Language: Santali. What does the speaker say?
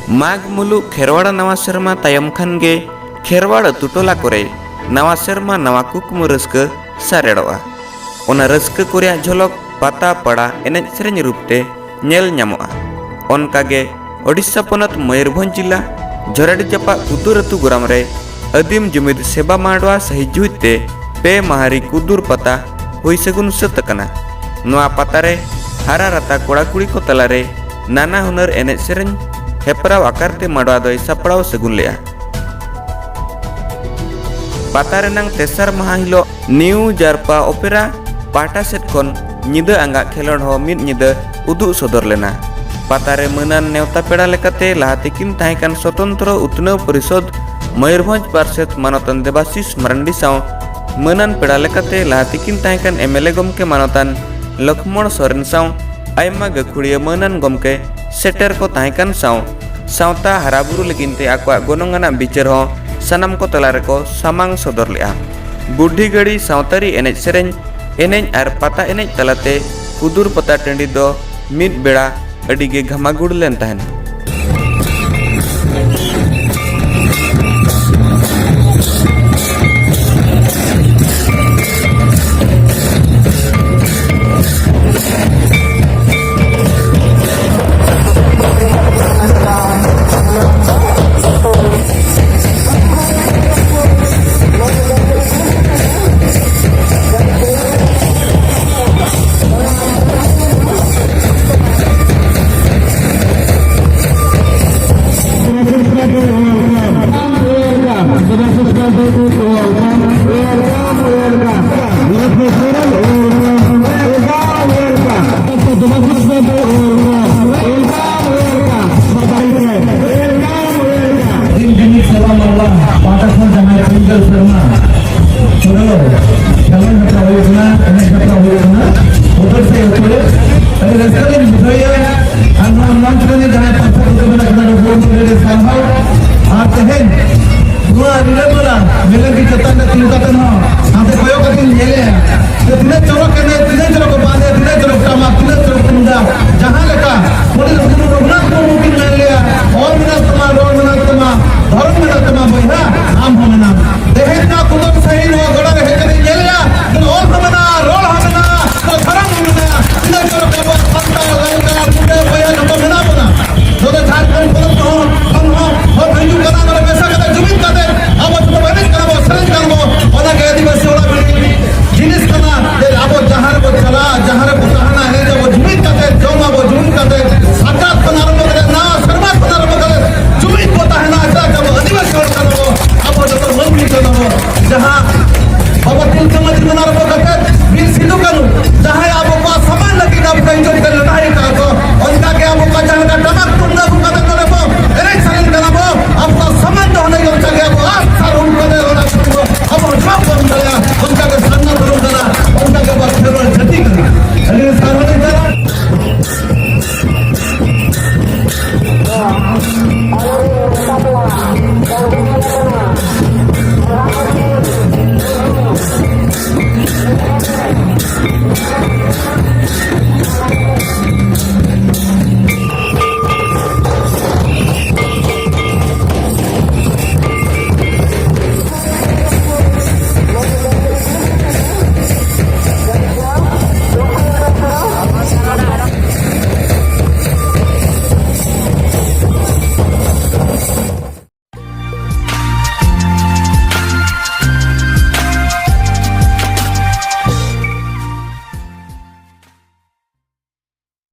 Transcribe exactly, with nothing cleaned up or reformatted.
ᱢᱟᱜᱽ ᱢᱩᱞᱩᱜ ᱠᱷᱮᱨᱣᱟᱲ ᱱᱟᱣᱟ ᱥᱮᱨᱢᱟ ᱛᱟᱭᱚᱢ ᱠᱷᱟᱱ ᱜᱮ ᱠᱷᱮᱨᱣᱟᱲ ᱟᱹᱛᱩ ᱴᱚᱞᱟ ᱠᱚᱨᱮ ᱱᱟᱣᱟ ᱥᱮᱨᱢᱟ ᱱᱟᱣᱟ ᱠᱩᱠᱢᱩ ᱨᱟᱹᱥᱠᱟᱹ ᱥᱟᱨᱮᱲᱚᱜᱼᱟ᱾ ᱚᱱᱟ ᱨᱟᱹᱥᱠᱟᱹ ᱠᱚ ᱨᱮᱭᱟᱜ ᱡᱷᱚᱞᱚᱠ ᱯᱟᱛᱟ, ᱯᱟᱲᱟ, ᱮᱱᱮᱡ ᱥᱮᱨᱮᱧ ᱨᱩᱯ ᱛᱮ ᱧᱮᱞ ᱧᱟᱢᱚᱜᱼᱟ᱾ ᱚᱱᱠᱟ ᱜᱮ ᱳᱰᱤᱥᱟ ᱯᱚᱱᱚᱛ ᱢᱚᱭᱩᱨᱵᱷᱚᱸᱡᱽ ᱡᱤᱞᱟ ᱡᱷᱚᱨᱟᱰᱤ ᱡᱟᱯᱟᱜ ᱠᱩᱫᱩᱨ ᱟᱹᱛᱩ ᱜᱚᱨᱟᱢ ᱨᱮ ᱟᱹᱫᱤᱢ ᱡᱩᱢᱤᱫ ᱥᱮᱵᱟ ᱢᱟᱰᱣᱟ ᱥᱟᱹᱦᱤ ᱡᱩᱦᱤᱫ ᱛᱮ ᱯᱮ ᱢᱟᱦᱟᱨᱤ ᱠᱩᱫᱩᱨ ᱯᱟᱛᱟ ᱦᱩᱭ ᱥᱟᱹᱜᱩᱱ ᱥᱟᱹᱛ ᱟᱠᱟᱱᱟ᱾ ᱱᱚᱣᱟ ᱯᱟᱛᱟ ᱨᱮ ᱦᱟᱨᱟ ᱨᱟᱛᱟ ᱠᱚᱲᱟ ᱠᱩᱲᱤ ᱠᱚ ᱛᱟᱞᱟᱨᱮ ᱱᱟᱱᱟ ᱦᱩᱱᱟᱹᱨ ᱮᱱᱮᱡ ᱥᱮᱨᱮᱧ ᱦᱮᱯᱨᱟᱣ ᱟᱠᱟᱨ ᱛᱮ ᱢᱟᱰᱣᱟ ᱫᱚᱭ ᱥᱟᱯᱲᱟᱣ ᱥᱟᱹᱜᱩᱱ ᱞᱮᱫᱼᱟ᱾ ᱯᱟᱛᱟ ᱨᱮᱱᱟᱝ ᱛᱮᱥᱟᱨ ᱢᱟᱦᱟ ᱦᱤᱞᱳᱜ ᱱᱤᱭᱩ ᱡᱟᱨᱯᱟ ᱚᱯᱮᱨᱟ ᱯᱟᱦᱴᱟ ᱥᱮᱫ ᱠᱷᱚᱱ ᱧᱤᱫᱟᱹ ᱟᱸᱜᱟᱜ ᱠᱷᱮᱞᱳᱰ ᱦᱚᱸ ᱢᱤᱫ ᱧᱤᱫᱟᱹ ᱩᱫᱩᱜ ᱥᱚᱫᱚᱨ ᱞᱮᱱᱟ᱾ ᱯᱟᱛᱟ ᱨᱮ ᱢᱟᱹᱱᱟᱱ ᱱᱮᱣᱛᱟ ᱯᱮᱲᱟ ᱞᱮᱠᱟᱛᱮ ᱞᱟᱦᱟ ᱛᱤᱠᱤᱱ ᱛᱟᱦᱮᱸ ᱠᱟᱱ ᱥᱚᱛᱚᱱᱛᱨᱚ ᱩᱛᱱᱟᱹᱣ ᱯᱚᱨᱤᱥᱚᱫᱽ ᱢᱚᱭᱩᱨᱵᱷᱚᱸᱡᱽ ᱯᱟᱨᱥᱮᱛ ᱢᱟᱱᱚᱛᱟᱱ ᱫᱮᱵᱟᱥᱤᱥ ᱢᱟᱨᱟᱱᱰᱤ ᱥᱟᱶ ᱢᱟᱹᱱᱟᱱ ᱯᱮᱲᱟ ᱞᱮᱠᱟᱛᱮ ᱞᱟᱦᱟ ᱛᱤᱠᱤᱱ ᱛᱟᱦᱮᱸ ᱠᱟᱱ ᱮᱢ ᱮᱞ ᱮ ᱜᱚᱢᱠᱮ ᱢᱟᱱᱚᱛᱟᱱ ᱞᱚᱠᱷᱢᱚᱬ ᱥᱚᱨᱮᱱ ᱥᱟᱶ ᱟᱭᱢᱟ ᱜᱟᱹᱠᱷᱩᱲᱤᱭᱟᱹ ᱢᱟᱹᱱᱟᱱ ᱜᱚᱢᱠᱮ ᱥᱮᱴᱮᱨ ᱠᱚ ᱛᱟᱦᱮᱸ ᱠᱟᱱ ᱥᱟᱶ ᱥᱟᱶᱛᱟ ᱦᱟᱨᱟᱵᱩᱨᱩ ᱞᱟᱹᱜᱤᱫ ᱛᱮ ᱟᱠᱚᱣᱟᱜ ᱜᱚᱱᱚᱝ ᱟᱱᱟᱜ ᱵᱤᱪᱟᱹᱨ ᱦᱚᱸ ᱥᱟᱱᱟᱢ ᱠᱚ ᱛᱟᱞᱟ ᱨᱮᱠᱚ ᱥᱟᱢᱟᱝ ᱥᱚᱫᱚᱨ ᱞᱮᱫᱼᱟ᱾ ᱵᱩᱰᱷᱤ ᱜᱟᱹᱲᱤ ᱥᱟᱶᱛᱟᱨᱤ ᱮᱱᱮᱡ ᱥᱮᱨᱮᱧ, ᱮᱱᱮᱡ ᱟᱨ ᱯᱟᱛᱟ ᱮᱱᱮᱡ ᱛᱟᱞᱟᱛᱮ ᱠᱩᱫᱩᱨ ᱯᱟᱛᱟ ᱴᱟᱺᱰᱤ ᱫᱚ ᱢᱤᱫ ᱵᱮᱲᱟ ᱟᱹᱰᱤ ᱜᱮ ᱜᱷᱟᱢᱟᱜᱩᱲ ᱞᱮᱱ ᱛᱟᱦᱮᱸᱱ᱾